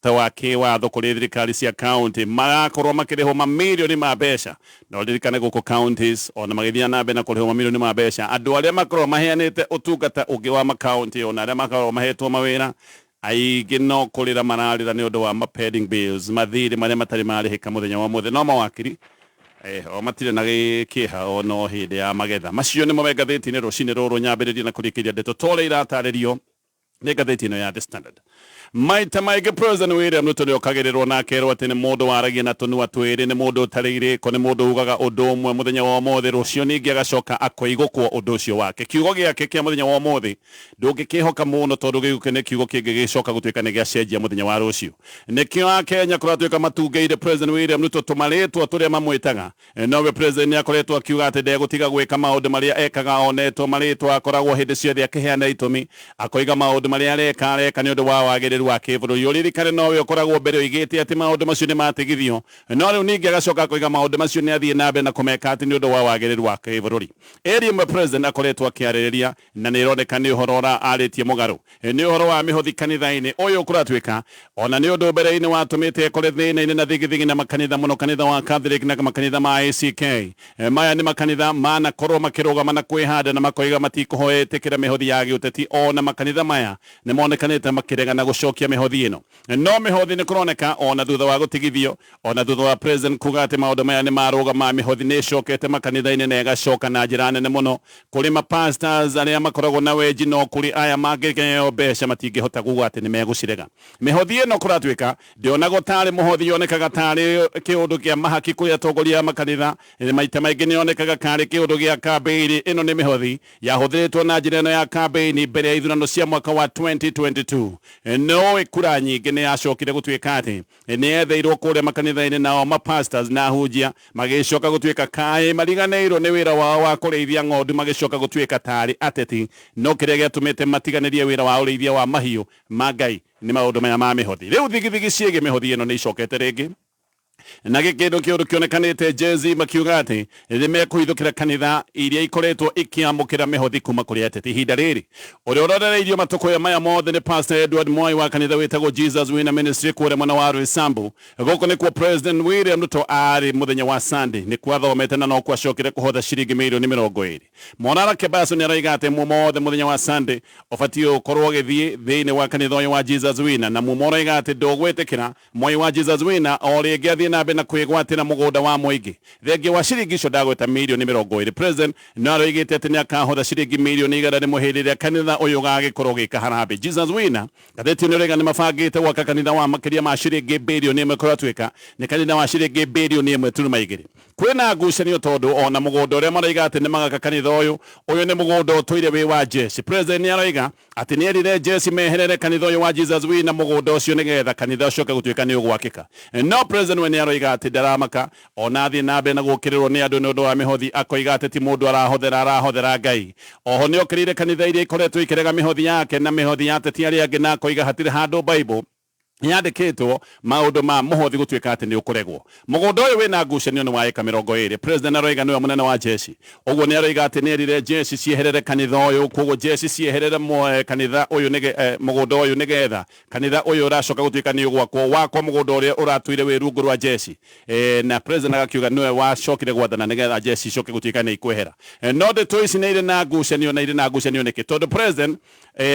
Wa kĩwatho kũrĩ thirikari cia county marakorwo makĩrĩhwo mamirioni ma mbeca. Na ũririkane gũkũ counties ona magĩthiĩ na mbere na kũrĩhwo mamirioni ma mbeca, andũ arĩa makoragwo maheanĩte ũtungata ũngĩ wa makaunti ona arĩa makoragwo mahetwo mawĩra aingĩ no kũrĩra mararĩra nĩ ũndũ wa ma pending bills, mathirĩ marĩa matarĩ marĩhĩka mũthenya wa ũmũthĩ. No mawakiri o matirĩ na kĩeha o no hĩndĩ ya magetha. Macio nĩmo me ngathĩti-inĩ rũcinĩ rũrũ. Nyambĩrĩrie na kũrĩkĩria ndeto ta ũrĩa iratarĩrio nĩ ngathĩti ĩno ya The Standard. Maita maingĩ President William Ruto nĩ okagĩrĩrwo na akerwo atĩ nĩ mũndũ waragia na tũnua twĩrĩ, nĩ mũndũ ũtarĩ irĩko, nĩ mũndũ ugaga ũndũ ũmwe mũthenya wa ũmũthĩ, rũciũ ningĩ agacoka akoigũkwo ũndũ ũcio wake. Kiugo gĩake kĩa mũthenya wa ũmũthĩ ndũngĩkĩhoka mũno tondũ gĩkĩ nĩ kiugo kĩngĩgĩcoka gũtuĩka nĩ gĩacenjia mũthenya wa rũciũ. Nĩkĩo Akenya kũratuĩka matungĩire President William Ruto tũmarĩtwa tũrĩa mamwĩtaga. Nowe President nĩ akoretwo akiuga atĩ ndegũtiga gwĩka maũndũ marĩa ekaga onetwo marĩtwa akoragwo hĩndĩ ciothe akĩheana itũmi, akoiga maũndũ marĩa areka areka nĩ ũndũ wa wagĩrĩru wa kĩbũrũri. Ũririkane nowe ũkoragwo mbere oigĩte atĩ maũndũ macio nĩ matigithio, no rĩu ningĩ agacoka akoiga maũndũ macio nĩ athiĩ na mbere na kũmeka atĩ nĩ ũndũ wa wagĩrĩru wa kĩbũrũri. Area ĩmwe President akoretwo akĩarĩrĩria na nĩ ĩroneka nĩ ũhoro ũra arĩtie mũgarũ nĩ ũhoro wa mĩhothi kanitha-inĩ. Ũyũ kũratuĩka ona nĩ ũndũ mbere-inĩ watũmĩte ekore thĩna-inĩ na thigithigi na makanitha, mũno kanitha wa Catholic na makanitha ma ACK. Maya nĩ makanitha manakorwo makĩrũgama na kwĩhanda na makoiga matikũhoetĩkĩra mĩhothi ya gĩũteti. Ona makanitha maya nĩ monekanĩte makĩregana gũcokia mĩhothi ĩno. No mĩhothi nĩ kũroneka ona thutha wa gũtigithio, ona thutha wa President kuga atĩ maũndũ maya nĩ marũgama, mĩhothi nĩ ĩcokete makanitha-inĩ na ĩgacoka na njĩra nene mũno kũrĩ ma pastors arĩa makoragwo na wenji, no kũrĩ aya mangĩheo mbeca matingĩhota kuga atĩ nĩ megũcirega. Mĩhothi ĩno kũratuĩka ndĩonagwo tarĩ mũhothi, yonekaga tarĩ kĩũndũ kĩa mahaki kũrĩ atongoria a makanitha. Maita maingĩ nĩ yonekaga karĩ kĩũndũ gĩa kambĩini. Ĩno nĩ mĩhothi yahũthĩrĩtwo na njĩra ĩno ya kambĩini mbere ya ithurano cia mwaka wa 2022. No kura nyingĩ nĩ yacokire gũtuĩka atĩ nĩ yetheirwo kũrĩa makanitha-inĩ, nao ma pastors na ahunjia magĩcoka gũtuĩka kaĩ mariganĩirwo nĩ wĩra wao wa kũrĩithia ng'ondu, magĩcoka gũtuĩka tarĩ ateti. No kĩrĩa gĩatũmĩte matiganĩrie wĩra wa ũrĩithia wa mahiũ ma Ngai nĩ maũndũ maya ma mĩhothi. Rĩu thigithigi ciĩgiĩ mĩhothi ĩno nĩ icokete rĩngĩ, na gĩkĩndũ kĩũndũ kĩonekanĩte Gen-Z makiuga atĩ nĩ mekũhithũkĩra kanitha iria ikoretwo ikĩamũkĩra mĩhothi kuma kũrĩ ateti. Ihinda rĩrĩ ũrĩa ũrorereirio matũkũya maya mothe nĩ Pastor Edward Mwai wa kanitha wĩtagwo Jesus Winner Ministry kũrĩa mwena wa Roysambu. Gũkũ nĩkuo President William Ruto arĩ mũthenya wa Sunday, nĩkuo athomete na nokuo acokire kũhotha ciringi mirioni 20. Morara Kebaso nĩ aroiga atĩ mumo wothe mũthenya wa Sunday ũbatiĩ ũkorwo ũgĩthiĩ thĩinĩ wa kanitha ũyũ wa Jesus Winner, na mumo ũroiga atĩ ndũgwĩtĩkĩra Mwai wa Jesus Winner o rĩngĩ athiĩ na mbere na kwĩgwatĩra mũgũnda wa mũingĩ. Thengia wa ciringi icio ndagweta mirioni 20, President no aroigĩte atĩ nĩakahotha ciringi mirioni 100 hĩndĩ ĩrĩa kanitha ũyũ ũgagĩkorwo ũgĩka harambee. Jesus Winner, ngathĩti ĩno ĩroiga nĩmabangĩte gwaka kanitha wa makĩria ma ciringi birioni 1, kũratuĩka nĩ kanitha wa ciringi birioni 1.2. Kwĩna ngucanio tondũ ona mũgũnda ũrĩa maroiga atĩ nĩmagaka kanitha ũyũ, ũyũ nĩ mũgũnda ũtũire wĩ wa jeshi. President nĩaroiga atĩ nĩerire jeshi meherere kanitha ũyũ wa Jesus Winner mũgũnda ũcio nĩgetha kanitha ũcoke gũtuĩka nĩ ũgwakĩka. No President we nĩaroiga atĩ ndaramaka ona athiĩ na mbere na gũkĩrĩrwo nĩ andũ nĩ ũndũ wa mĩhothi, akoiga atĩ ti mũndũ arahothera, arahothera Ngai. Oho nĩokĩrĩire kanitha iria ikoretwo ikĩrega mĩhothi yake na mĩhothi ya ateti arĩa angĩ, na akoiga hatirĩ handũ Bible yandĩkĩtwo maũndũ ma mũhothi gũtuĩka atĩ nĩ ũkũregwo. Mũgũnda ũyũ wĩna ngucanio nĩ wa ĩka 20. President aroiga nĩwe mũnene wa jeshi, ũguo nĩ aroiga atĩ nĩerire jeshi cieherere kanitha ũyũ, koguo jeshi cieherere kanitha ũyũ nĩge, mũgũnda ũyũ nĩgetha kanitha ũyũ ũracoka gũtuĩka nĩ ũgwakwo wakwo mũgũnda ũrĩa ũratũire wĩ rungu rwa jeshi. Na President agakiuga nĩwe wacokire gwathana nĩgetha jeshi icoke gũtuĩka nĩ ikwehera. No ndeto ici nĩ irĩ na ngucanio, na irĩ na ngucanio nĩkĩ? Tondũ President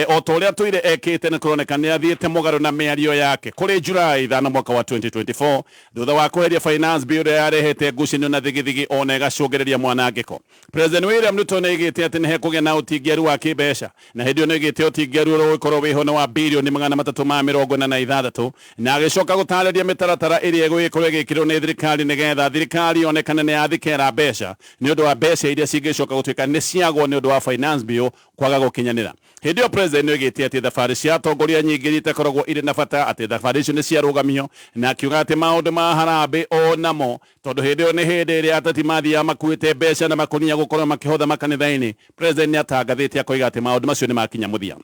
o ta ũrĩa atũire ekĩte, nĩ kũroneka nĩ athiĩte mũgarũ na mĩario yake kũrĩ July 5 mwaka wa 2024, thutha wa kweheria Finance Bill ĩrĩa yarehete ngucanio na thigithigi ona ĩgacũngĩrĩria mwanangĩko. President William Ruto nĩ oigĩte atĩ nĩ hekũgĩa na ũtingiaru wa kĩmbeca, na hĩndĩ ĩyo nĩ oigĩte ũtingiaru ũrĩa ũgũkorwo wĩho nĩ wa birioni 346, na agĩcoka gũtarĩria mĩtaratara ĩrĩa ĩgũgĩkorwo ĩgĩkĩrwo nĩ thirikari nĩgetha thirikari yonekane nĩ yathikera mbeca nĩ ũndũ wa mbeca iria cingĩcoka gũtuĩka nĩ ciagwo nĩ ũndũ wa Finance Bill kwaga gũkinyanĩra. Hĩndĩ ĩyo President nĩ oigĩte atĩ thabarĩ cia atongoria nyingĩ iria itakoragwo irĩ na bata atĩ thabarĩ icio nĩ ciarũgamio, na akiuga atĩ maũndũ ma harambee o namo, tondũ hĩndĩ ĩyo nĩ hĩndĩ ĩrĩa ateti mathiaga makuĩte mbeca na makũnia gũkorwo makĩhotha makanitha-inĩ. President nĩ atangathĩte akoiga atĩ maũndũ macio nĩ makinya mũthia.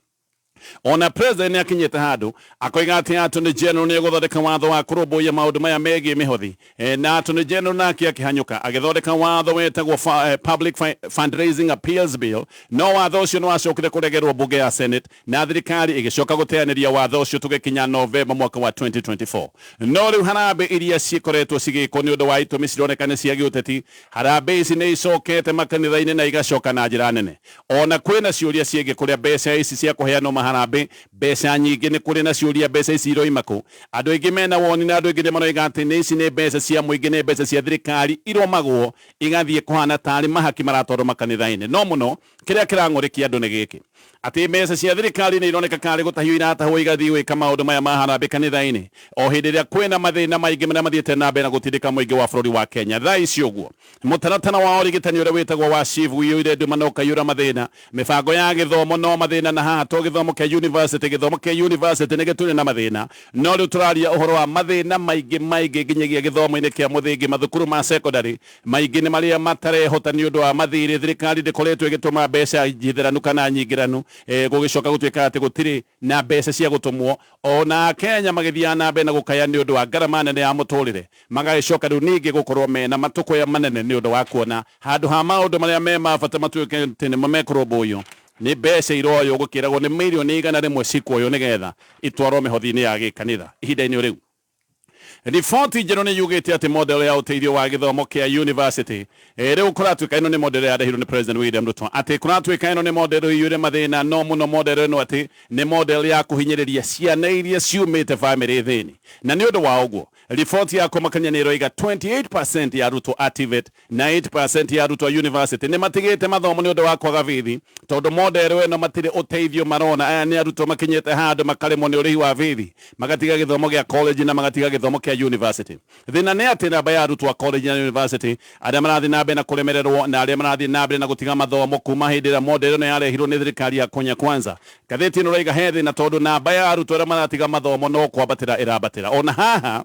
Ona president nĩ akinyĩte handũ akoiga atĩ Attorney General nĩ egũthondeka watho wa kũrũmbũiya maũndũ maya megiĩ mĩhothi. Na Attorney General nake akĩhanyũka agĩthondeka watho wetagwo Public Fundraising Appeals Bill, no watho ũcio nĩ wacokire kũregerwo mbunge ya Senate na thirikari ĩgĩcoka gũteanĩria watho ũcio tũgĩkinya Novemba mwaka wa 2024. No rĩu harambĩ iria cikoretwo cigĩkwo nĩ ũndũ wa itũmi cironeka nĩ cia gĩũteti, harambĩ ici nĩ icokete makanitha-inĩ na igacoka na njĩra nene. Ona kwĩna ciũria ciĩgiĩ kũrĩa mbeca ici cia kũheanwo maharambĩ, mbeca nyingĩ nĩ kũrĩ na ciũria mbeca ici iroima kũ. Andũ aingĩ mena woni na andũ aingĩ nĩ maroiga atĩ nĩ ici nĩ mbeca cia mũingĩ, nĩ mbeca cia thirikari iromagwo igathiĩ kũhana tarĩ mahaki maratwarwo makanitha-inĩ. No mũno kĩrĩa kĩrang'ũrĩkia andũ nĩ gĩkĩ, atĩ mbeca cia thirikari nĩ ironeka karĩ gũtahio iratahwo igathiĩ gwĩka maũndũ maya ma harambĩ kanitha-inĩ, o hĩndĩ ĩrĩa kwĩna mathĩna maingĩ marĩa mathiĩte na mbere na gũtindĩka mũingĩ wa bũrũri wa Kenya. Thaa ici ũguo mũtaratara wa ũrigitani ũrĩa wĩtagwo wa SHIF ũiyũire nduma na ũkaiyũra mathĩna, mĩbango ya gĩthomo no mathĩna, na haha to gĩthomo kĩa university, gĩthomo kĩa university nĩ gĩtũire na mathĩna, no rĩu tũraria ũhoro wa mathĩna maingĩ maingĩ nginyagia gĩthomo-inĩ kĩa mũthingi, mathukuru ma secondary maingĩ nĩ marĩa matarehota nĩ ũndũ wa mathirĩ. Thirikari ndĩkoretwo ĩgĩtũma mbeca njitheranu kana nyingĩranu, gũgĩcoka gũtuĩka atĩ gũtirĩ na mbeca cia gũtũmwo. Ona Kenya magĩthiaga na mbere na gũkaya nĩ ũndũ wa ngarama nene ya mũtũrĩre, magagĩcoka rĩu ningĩ gũkorwo mena matũkũya manene nĩ ũndũ wa kuona handũ ha maũndũ marĩa me ma bata matuĩke atĩ nĩmo mekũrũmbũiyo, nĩ mbeca iroywo gũkĩragwo nĩ mirioni 100 cikuoywo nĩgetha itwarwo mĩhothi-inĩ ya gĩkanitha. Ihinda-inĩ rĩu riboti njerũ nĩ yugĩte atĩ model ya ũteithio wa gĩthomo kĩa university, rĩu kũratuĩka ĩno nĩ model yarehirwo nĩ President William Ruto, atĩ kũratuĩka ĩno nĩ model ĩiyũire mathĩna, no mũno model ĩno atĩ nĩ model ya kũhinyĩrĩria ciana iria ciumĩte bamĩrĩ thĩni. Na nĩ ũndũ wa ũguo riboti ya kũmakania nĩ ĩroiga 28% ya arutwo a TVET na 8% ya arutwo a university nĩ matigĩte mathomo nĩ ũndũ wa kwaga bithi, tondũ model ĩno matirĩ ũteithio marona. Aya nĩ arutwo makinyĩte handũ makaremwo nĩ ũrĩhi wa bithi, magatiga gĩthomo gĩa college na magatiga gĩthomo kĩa university. Thĩna nĩ atĩ namba ya arutwo a college na university arĩa marathiĩ na mbere na kũremererwo na arĩa marathiĩ na mbere na gũtiga mathomo kuma hĩndĩ ĩrĩa model ĩno yarehirwo nĩ thirikari ya Kenya Kwanza, ngathĩti ĩno ĩraiga he thĩna tondũ namba ya arutwo arĩa maratiga mathomo no kwambatĩra ĩrambatĩra. Ona haha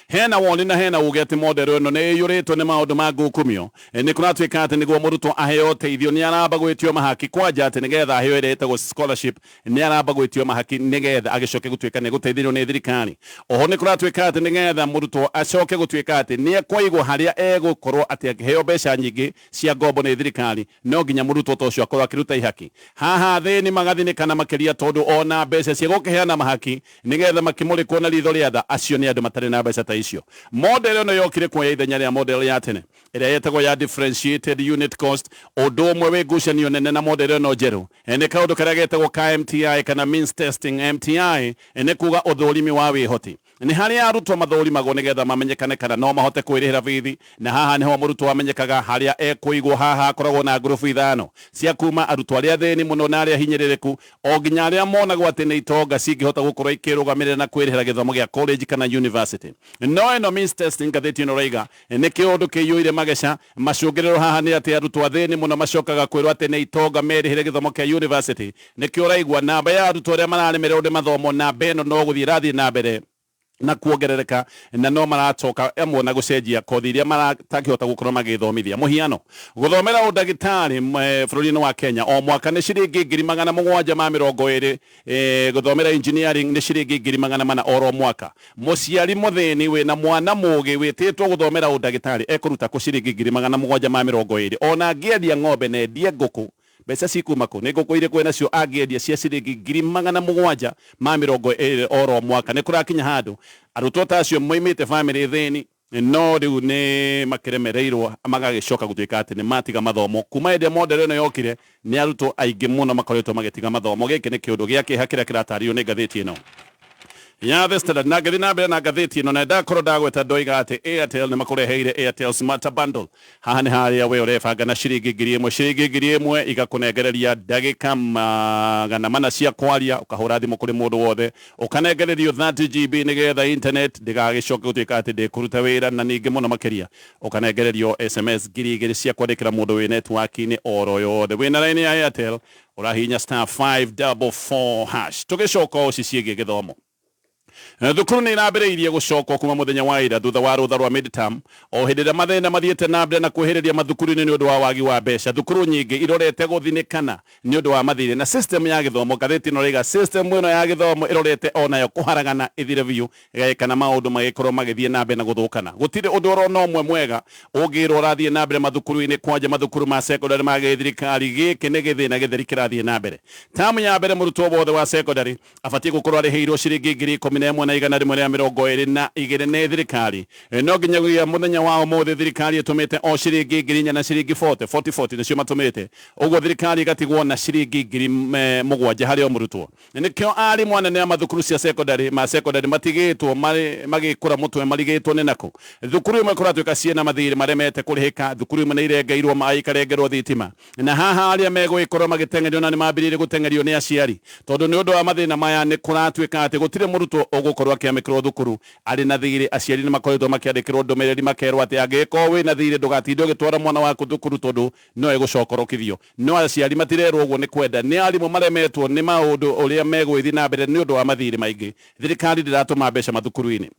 hena woni na hena uge atĩ model ĩno nĩ ĩiyũrĩtwo nĩ maũndũ ma ngukumio. Nĩ kũratuĩka atĩ nĩguo mũrutwo aheo ũteithio nĩ aramba gwĩtio mahaki, kwanja atĩ nĩgetha aheo ĩrĩa ĩtagwo scholarship nĩ aramba gwĩtio mahaki nĩgetha agĩcoke gũtuĩka nĩ gũteithĩrĩrio nĩ thirikari. Oho nĩ kũratuĩka atĩ nĩgetha mũrutwo acoke gũtuĩka atĩ nĩ ekwaigwo harĩa egũkorwo atĩ akĩheo mbeca nyingĩ cia ngombo nĩ thirikari, no nginya mũrutwo ta ũcio akorwo akĩruta ihaki. Haha athĩni magathinĩka na makĩria, tondũ ona mbeca cia gũkĩheana mahaki nĩgetha makĩmũrĩkwo na ritho rĩa tha, acio nĩ andũ matarĩ na mbeca ta icio. Model ĩno yokire kuoya ithenya rĩa model ya tene ĩrĩa yetagwo ya differentiated unit cost. Ũndũ ũmwe wĩ ngucanio nene na model ĩno njerũ nĩ kaũndũ karĩa getagwo ka MTI kana means testing. MTI nĩ kuga ũthũrimi wa wĩhoti, nĩ harĩa arutwo mathũrimagwo nĩgetha mamenyekane kana no mahote kwĩrĩhĩra bithi, na haha nĩho mũrutwo amenyekaga harĩa ekũigwo. Haha akoragwo na ngurubu ithano cia kuma arutwo arĩa athĩni mũno na arĩa hinyĩrĩrĩku o nginya arĩa monagwo atĩ nĩ itonga cingĩhota gũkorwo ikĩrũgamĩrĩra na kwĩrĩhĩra gĩthomo gĩa college kana university. No ĩno means testing, ngathĩti ĩno ĩroiga nĩ kĩũndũ kĩiyũire mageca. Macũngĩrĩro haha nĩ atĩ arutwo athĩni mũno macokaga kwĩrwo atĩ nĩ itonga merĩhĩre gĩthomo kĩa university. Nĩkĩo ũraigua namba ya arutwo arĩa mararemererwo nĩ mathomo, namba ĩno no gũthiĩ ĩrathiĩ na mbere na kuongerereka, na no maracoka amwe na gũcenjia kothi iria matakĩhota gũkorwo magĩthomithia. Mũhiano, gũthomera ũndagĩtarĩ bũrũri-inĩ wa Kenya o mwaka nĩ ciringi 720,000, gũthomera engineering nĩ ciringi 400,000 oro mwaka. Mũciari mũthĩni wĩna mwana mũgĩ wĩtĩtwo gũthomera ũndagĩtarĩ ekũruta kũ ciringi 720,000? Ona angĩendia ng'ombe na endie ngũkũ, mbeca cikuma kũ? Nĩ ngũkũ irĩkũ nacio angĩendia cia ciringi 720,000 oro mwaka? Nĩ kũrakinya handũ arutwo ta acio moimĩte bamĩrĩ thĩni no rĩu nĩ makĩremereirwo, magagĩcoka gũtuĩka atĩ nĩ matiga mathomo. Kuma hĩndĩ ĩrĩa model ĩno yokire, nĩ arutwo aingĩ mũno makoretwo magĩtiga mathomo. Gĩkĩ nĩ kĩũndũ gĩa kĩeha kĩrĩa kĩratarĩrio nĩ ngathĩti ĩno ya The Standard. Na ngĩthiĩ na mbere na ngathĩti ĩno, na ndakorwo ndagweta ndoiga atĩ Airtel nĩ makũreheire Airtel Smart Bundle. Haha nĩ harĩa we ũrebanga na ciringi 1000, ciringi 1000 igakũnengereria ndagĩka 400 cia kwaria, ũkahũra thimũ kũrĩ mũndũ wothe, ũkanengererio 30 GB nĩgetha internet ndĩgagĩcoke gũtuĩka atĩ ndĩkũruta wĩra, na ningĩ mũno makĩria ũkanengererio SMS 2000 cia kwandĩkĩra mũndũ wĩ network-inĩ oro yothe. Wĩna line ya Airtel ũrahihinya *544#. Tũgĩcoka o ci ciĩgiĩ gĩthomo. Thukuru nĩ irambĩrĩirie gũcokwo kuma mũthenya wa ira thutha wa rũtha rwa midterm, o hĩndĩ ĩrĩa mathĩna mathiĩte na mbere na kwĩhĩrĩria mathukuru-inĩ nĩ ũndũ wa wagi wa mbeca. Thukuru nyingĩ irorete gũthinĩkana nĩ ũndũ wa mathirĩ na system ya gĩthomo. Ngathĩti ĩno ĩroiga system ĩno ya gĩthomo ĩrorete onayo kũharagana ĩthire biũ, ĩgagĩkana maũndũ magĩkorwo magĩthiĩ na mbere na gũthũkana. Gũtirĩ ũndũ oro na ũmwe mwega ũngĩrwo ũrathiĩ na mbere mathukuru-inĩ, kwanja mathukuru ma secondary ma gĩthirikari. Gĩkĩ nĩ gĩthĩna gĩtheri kĩrathiĩ na mbere. Tamu ya mbere mũrutwo wothe wa secondary abatiĩ gũkorwo arĩhĩirwo ciringi 11,122 nĩ thirikari, no nginyagia mũthenya wa ũmũthĩ thirikari ĩtũmĩte o ciringi 4,000 na ciringi 40 40 40 nĩcio matũmĩte. Ũguo thirikari ĩgatigwo na ciringi 7,000 harĩ o mũrutwo. Nĩkĩo arimũ anene a mathukuru cia secondary ma secondary matigĩtwo magĩkũra mũtwe, marigĩtwo nĩ nakũ. Thukuru imwe kũratuĩka ciĩna mathirĩ maremete kũrĩhĩka, thukuru imwe nĩ irengeirwo maĩ, ikarengerwo thitima, na haha arĩa megũgĩkorwo magĩteng'erio na nĩ mambĩrĩirie gũteng'erio nĩ aciari, tondũ nĩ ũndũ wa mathĩna maya nĩ kũratuĩka atĩ gũtirĩ mũrutwo ũgũkorwo akĩamĩkĩrwo thukuru arĩ na thirĩ. Aciari nĩ makoretwo makĩandĩkĩrwo ndũmĩrĩri makerwo atĩ angĩgĩkorwo wĩna thirĩ ndũgatinde ũgĩtwara mwana waku thukuru tondũ no egũcokorokithio. No aciari matirerwo ũguo nĩ kwenda, nĩ arimũ maremetwo nĩ maũndũ ũrĩa megũgĩthiĩ na mbere nĩ ũndũ wa mathirĩ maingĩ. Thirikari ndĩratũma mbeca mathukuru-inĩ.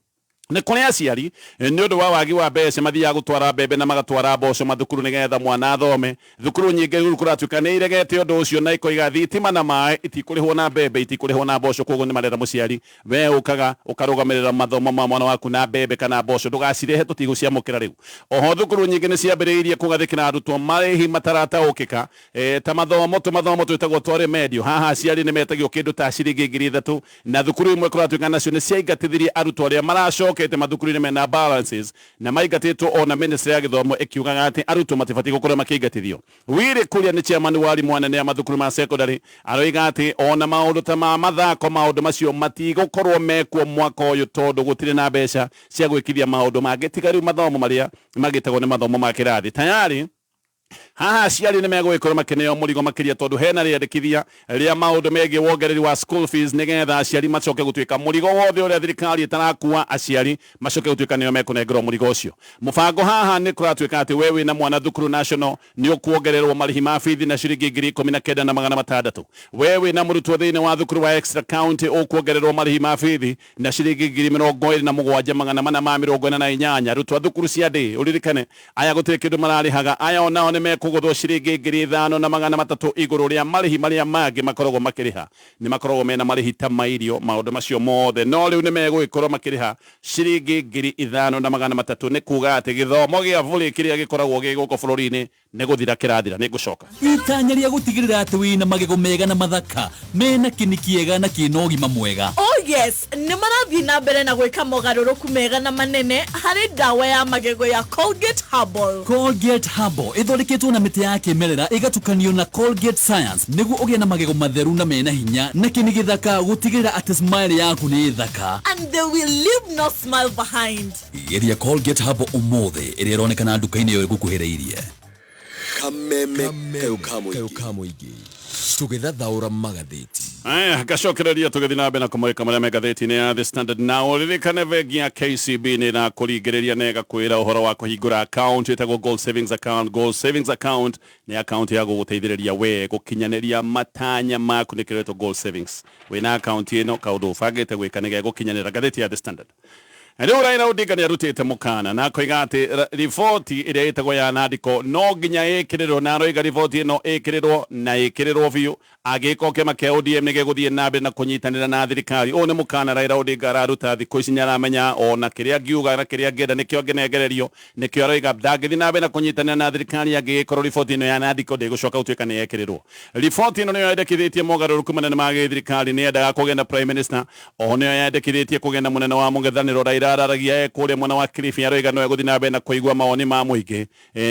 Nĩ kũrĩ aciari nĩ ũndũ wa wagi wa mbeca mathiaga gũtwara mbembe na magatwara mboco mathukuru nĩgetha mwana athome. Thukuru nyingĩ rĩu kũratuĩka nĩ iregete ũndũ ũcio na ikoiga thitima na maĩ itikũrĩhwo na mbembe, itikũrĩhwo na mboco. Koguo nĩ marera mũciari, we ũkaga ũkarũgamĩrĩra mathomo ma mwana waku na mbembe kana mboco, ndũgacirehe, tũtigũciamũkĩra rĩu. Oho thukuru nyingĩ nĩ ciambĩrĩirie kũgathĩkĩra arutwo marĩhi matarataũkĩka, ta mathomo tũmathomo twĩtagwo twa remedial. Haha aciari nĩ metagio kĩndũ ta ciringi 3,000, na thukuru imwe kũratuĩka nacio nĩ ciaingatithirie arutwo arĩa maracokete mathukuru-inĩ mena balances na maingatĩtwo, ona ministry ya gĩthomo ĩkiugaga atĩ arutwo matibatiĩ gũkorwo makĩingatithio. Willy Kuria nĩ chairman wa arimũ anene a mathukuru ma secondary, aroiga atĩ ona maũndũ ta ma mathako, maũndũ macio matigũkorwo mekuo mwaka ũyũ tondũ gũtirĩ na mbeca cia gwĩkithia maũndũ mangĩ tiga rĩu mathomo marĩa magĩtagwo nĩ mathomo ma kĩrathi. Tayari haha aciari nĩ megũgĩkorwo makĩneo mũrigo makĩria tondũ hena rĩandĩkithia rĩa maũndũ megiĩ wongereri wa school fees, nĩgetha aciari macoke gũtuĩka mũrigo wothe ũrĩa thirikari ĩtarakua, aciari macoke gũtuĩka nĩo mekũnengerwo mũrigo ũcio. Mũbango haha nĩ kũratuĩka atĩ we wĩna mwana thukuru national nĩ ũkuongererwo marĩhi ma bithi na ciringi 19,600. We wĩna mũrutwo thĩinĩ wa thukuru wa extra county ũkuongererwo marĩhi ma bithi na ciringi 27,448. Arutwo a thukuru cia ndĩ, ũririkane aya gũtirĩ kĩndũ mararĩhaga, aya onao nĩ mekũgũthwo ciringi 5,300 igũrũ rĩa marĩhi marĩa mangĩ makoragwo makĩrĩha. Nĩ makoragwo mena marĩhi ta ma irio, maũndũ macio mothe, no rĩu nĩ megũgĩkorwo makĩrĩha ciringi 5,300. Nĩ kuga atĩ gĩthomo gĩa bũrĩ kĩrĩa gĩkoragwo gĩ gũkũ bũrũri-inĩ nĩ gũthira kĩrathira. Nĩ ngũcoka. Itanya rĩa gũtigĩrĩra atĩ wĩna magego mega na mathaka mena kĩni kĩega na kĩna ũgima mwega. Oh yes, nĩ marathiĩ na mbere na gwĩka mogarũrũku mega na manene harĩ ndawa ya magego ya Colgate Herbal. Colgate Herbal ĩthondeketwo na mĩtĩ ya kĩmerera ĩgatukanio na Colgate Science nĩguo ũgĩe na magego matheru na mena hinya na kĩni gĩthaka, gũtigĩrĩra atĩ smile yaku nĩ thaka. And they will leave no smile behind. Geria Colgate Herbal ũmũthĩ, ĩrĩa ĩronekana nduka-inĩ ĩyo ĩgũkuhĩrĩirie. Kameme kayũ ka mũingĩ, tũgĩthathaũra magathĩti. Aya, ngacokereria tũgĩthiĩ na mbere na kũmũrĩka marĩa me ngathĩti-inĩ ya The Standard. Na ũririkane bengi ya KCB nĩ ĩrakũringĩrĩria na ĩgakwĩra ũhoro wa kũhingũra account ĩtagwo Gold Savings Account. Gold Savings Account nĩ account ya gũgũteithĩrĩria we gũkinyanĩria matanya maku, nĩkĩo ĩretwo Gold Savings. Wĩna account ĩno, kaũndũ ũbangĩte gwĩka nĩ gegũkinyanĩra. Ngathĩti ya The Standard. Rĩu Raila Odinga nĩ arutĩte mũkana na akoiga atĩ riboti ĩrĩa ĩtagwo ya Nandiko no nginya ĩkĩrĩrwo, na aroiga riboti ĩno ĩkĩrĩrwo na ĩkĩrĩrwo biũ, angĩkorwo kĩama kĩa ODM nĩ gĩgũthiĩ na mbere na kũnyitanĩra na thirikari. Ũyũ nĩ mũkana Raila Odinga araruta. Thikũ ici nĩ aramenya ona kĩrĩa angiuga na kĩrĩa angĩenda nĩkĩo angĩnengererio. Nĩkĩo aroiga ndangĩthiĩ na mbere na kũnyitanĩra na thirikari angĩgĩkorwo riboti ĩno ya Nandiko ndĩgũcoka gũtuĩka nĩ yekĩrĩrwo. Riboti ĩno nĩyo yendekithĩtie mogarũrũku manene ma gĩthirikari, nĩ yendaga kũgĩa na prime minister, oho nĩyo yendekithĩtie kũgĩa na mũnene wa mũng'ethanĩro. Raila araragia e kũrĩa mwena wa Kilifi, aroiga no egũthiĩ na mbere na kũigua mawoni ma mũingĩ,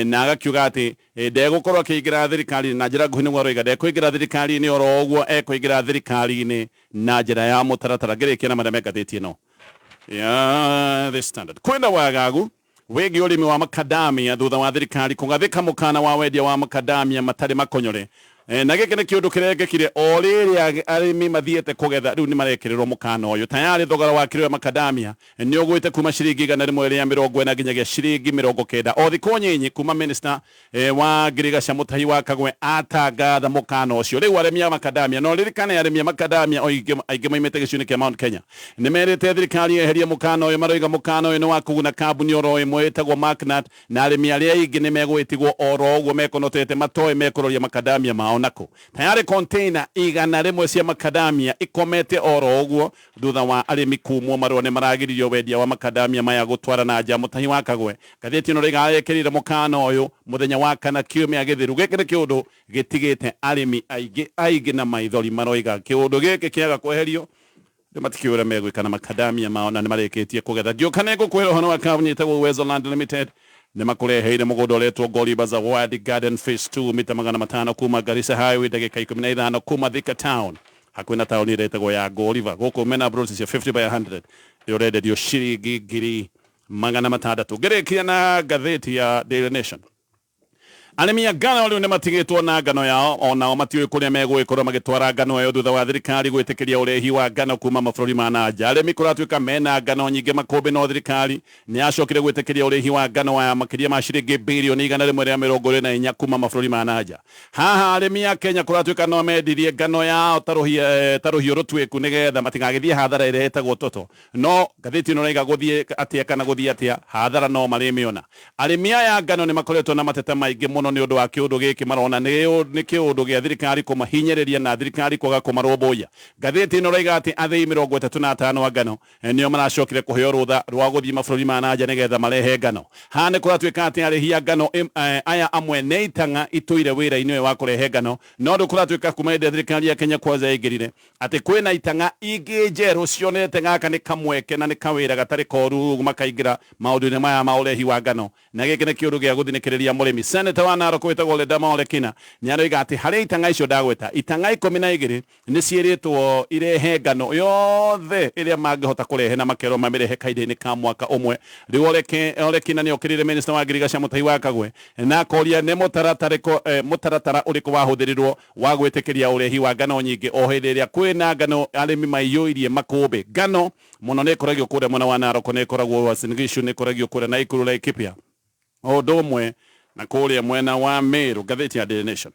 na agakiuga atĩ ndegũkorwo akĩingĩra thirikari na njĩra nguhĩ. Nĩguo aroiga ndekũingĩra thirikari-inĩ oro ũguo, ekũingĩra thirikari-inĩ na njĩra ya mũtaratara. Ngĩrĩkia na marĩa me ngathĩti ĩno ya The Standard, kwĩna wagagu wĩgiĩ ũrĩmi wa makadamia thutha wa thirikari kũgathĩka mũkana wa wendia wa makadamia matarĩ makonyore. Na gĩkĩ nĩ kĩũndũ kĩrengekire o rĩrĩa arĩmi mathiĩte kũgetha, rĩu nĩ marekĩrĩrwo mũkana ũyũ. Tayarĩ thogora wa kiro ya makadamia nĩ ũgwĩte kuma ciringi 140 nginyagia ciringi 90 o thikũ nyinyi kuma minister wa ngirigaca Mutahi wa Kagwe atangatha mũkana ũcio. Rĩu arĩmi a makadamia, no ririkane arĩmi a makadamia aingĩ maimĩte gĩcigo-inĩ kĩa Mount Kenya, nĩ merĩte thirikari yeherie mũkana ũyũ. Maroiga mũkana ũyũ nĩ wa kũguna kambuni oro ĩmwe ĩtagwo Macnat, na arĩmi arĩa aingĩ nĩ megũgĩtigwo oro ũguo mekonotete matoĩ mekũroria makadamia mao nako. Tayarĩ container 100 cia makadamia ikomete oro ũguo thutha wa arĩmi kumwo marũa nĩ maragiririo wendia wa makadamia maya gũtwara na nja. Mutahi wa Kagwe, ngathĩti ĩno rĩga arekĩrire mũkana ũyũ mũthenya wa kana kiumia gĩthiru. Gĩkĩ nĩ kĩũndũ gĩtigĩte arĩmi aingĩ aingĩ na maithori, maroiga kĩũndũ gĩkĩ kĩaga kweherio nĩ matikĩũra megwĩka na makadamia mao na nĩ marĩkĩtie kũgetha. Ngĩũka nĩ ngũkwĩra ũhoro wa kambuni ĩtagwo Uwezo Land Limited, nĩ makũreheire mũgũnda ũretwo Goliba Zawadi Garden Phase 2, mita 500 kuma Garissa Highway, ndagĩka 15 kuma Thika Town, hakuhĩ na taũni ĩrĩa ĩtagwo ya Goliva. Gũkũ mena plot cia 50 by 100 ĩrĩa ũrenderio ciringi 600,000. Ngĩrĩkia na ngathĩti ya Daily Nation, arĩmi a ngano rĩu nĩ matigĩtwo na ngano yao, onao matiũĩ kũrĩa megũgĩkorwo magĩtwara ngano ĩyo thutha wa thirikari gwĩtĩkĩria ũrehi wa ngano kuma mabũrũri ma na nja. Arĩmi kũratuĩka mena ngano nyingĩ makũmbĩ, no thirikari nĩ yacokire gwĩtĩkĩria ũrehi wa ngano wa makĩria ma ciringi birioni 124 kuma mabũrũri ma na nja. Haha arĩmi a Kenya kũratuĩka no mendirie ngano yao ta rũhiũ rũtuĩku nĩgetha matigagĩthiĩ hathara ĩrĩa ĩtagwo toto. No ngathĩti ĩno ĩraiga gũthiĩ atĩa kana gũthiĩ atĩa, hathara no marĩmĩona. Arĩmi aya ngano nĩ makoretwo na mateta maingĩ mũno nĩ ũndũ wa kĩũndũ gĩkĩ marona nĩ kĩũndũ gĩa thirikari kũmahinyĩrĩria na thirikari kwaga kũmarũmbũiya. Ngathĩti ĩno ĩraiga atĩ athĩi 35 a ngano nĩo maracokire kũheo rũtha rwa gũthiĩ mabũrũri ma na nja nĩgetha marehe ngano. Haha nĩ kũratuĩka atĩ arĩhi a ngano aya amwe nĩ itang'a itũire wĩra-inĩ ũyũ wa kũrehe ngano, no rĩu kũratuĩka kuma hĩndĩ ĩrĩa thirikari ya Kenya Kwanza yaingĩrire atĩ kwĩna itang'a ingĩ njerũ cionete gaka nĩ kamweke na nĩ kawĩra gatarĩ koru makaingĩra maũndũ-inĩ maya ma ũrehi wa ngano, na gĩkĩ nĩ kĩũndũ gĩa gũthinĩkĩrĩria mũrĩmi. Senator wa Narok wĩtagwo Ledama Olekina nĩ aroiga atĩ harĩ itang'a icio ndagweta, itang'a 12 nĩ ciĩrĩtwo irehe ngano yothe ĩrĩa mangĩhota kũrehe na makerwo mamĩrehe kahinda-inĩ ka mwaka ũmwe. Rĩu Olekina nĩ okĩrĩire minister wa ngirigaca Mutahi wa Kagwe na akoria nĩ mũtaratara ũrĩkũ wahũthĩrirwo wa gwĩtĩkĩria ũrehi wa ngano nyingĩ o hĩndĩ ĩrĩa kwĩna ngano arĩmi maiyũirie makũmbĩ. Ngano mũno nĩ ĩkoragio kũrĩa mwena wa Narok, nĩ ĩkoragwo Uasin Gishu, nĩ ĩkoragio kũrĩa Nakuru, Laikipia, o ũndũ ũmwe na kũrĩa mwena wa Meru. Ngathĩti ya Daily Nation.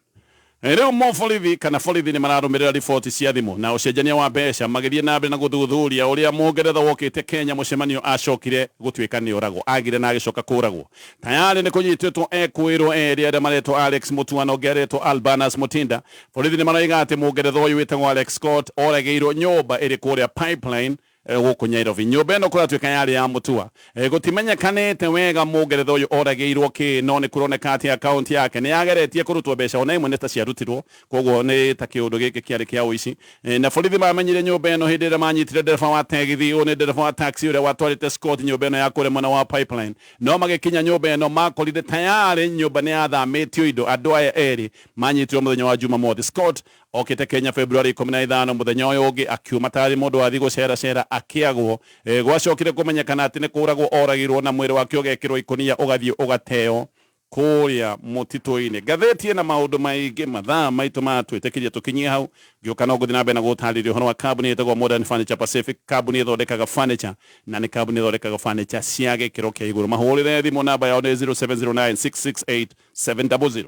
Rĩu moborithi kana borithi nĩ mararũmĩrĩra riboti cia thimũ na ũcenjania wa mbeca magĩthiĩ na mbere na gũthuthuria ũrĩa mũngeretha wokĩte Kenya mũcemanio acokire gũtuĩka nĩ oragwo agire na agĩcoka kũragwo. Tayarĩ nĩ kũnyitĩtwo ekwĩrwo erĩ arĩa maretwo Alex Mutua na ũngĩ aretwo Albanas Mutinda. Borithi nĩ maroiga atĩ mũngeretha ũyũ wĩtagwo Alex Scott oragĩirwo nyũmba ĩrĩ kũrĩa Pipeline gũkũ Nairobi. Nyũmba ĩno kũratuĩka yarĩ ya Mutua. Gũtimenyekanĩte wega mũngeretha ũyũ oragĩirwo kĩ, no nĩ kũroneka atĩ akaunti yake nĩ yageretie kũrutwo mbeca ona imwe nĩ ta ciarutirwo, koguo nĩ ta kĩũndũ gĩkĩ kĩarĩ kĩa ũici. Na borithi mamenyire nyũmba ĩno hĩndĩ ĩrĩa manyitire ndereba wa tegithi, ũyũ nĩ ndereba wa taxi ũrĩa watwarĩte Scott nyũmba ĩno ya kũrĩa mwena wa Pipeline. No magĩkinya nyũmba ĩno makorire tayarĩ nyũmba nĩ yathamĩtio indo. Andũ aya erĩ manyitirwo mũthenya wa Jumamothi. Scott okĩte Kenya February 15, mũthenya ũyũ ũngĩ akiuma tarĩ mũndũ wathiĩ gũceracera akĩagwo. Gwacokire kũmenyekana atĩ nĩ kũragwo oragirwo na mwĩrĩ wake ũgekĩrwo ikũnia ũgathiĩ ũgateo kũrĩa mũtitũ-inĩ. Ngathĩti ĩna maũndũ maingĩ, mathaa maitũ matwĩtĩkĩria tũkinyie hau. Ngĩũka no ngũthiĩ na mbere na gũtarĩria ũhoro wa kambuni ĩtagwo Modern Furniture Pacific, kambuni ĩthondekaga furniture na nĩ kambuni ĩthondekaga furniture cia gĩkĩro kĩa igũrũ. Mahũrĩre thimũ, namba yao nĩ 0709 668 700.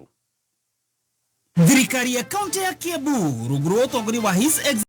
Thirikari ya kaunti ya Kiambu rungu rwa ũtongoria wa His